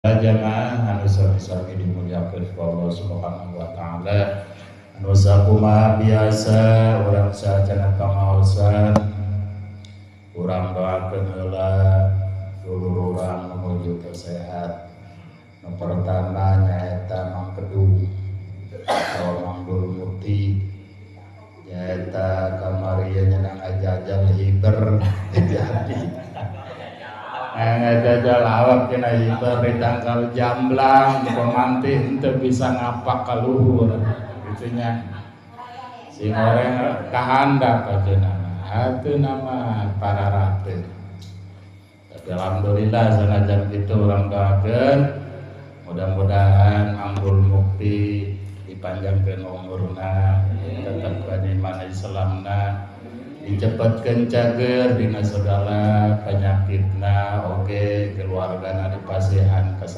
Jamaah anu sami-sami dimuliakeun ku Allah Subhanahu wa taala, anu sakumaha biasa urang saacana pangaosan, urang doakeun heula dulur urang menuju ke sehat. Nu pertama nyaeta Mang Kedu atau Mang Dul Mukti, nyaeta kamari nyenang ngajajal hiber, jadi ngajajal awak kena hiber di tangkal jamblang, pemanti henteu bisa ngapak ka luhur kitu nya, sing orang kahandap aja nama atuh nama para ratu. Tapi alhamdulillah, sanajan kitu urang doakeun mudah-mudahan Manggul Mukti dipanjangkeun umurna, tetap iman Islamna, dicepatkeun cager dina segala penyakitna, oge keluargana dipasihan.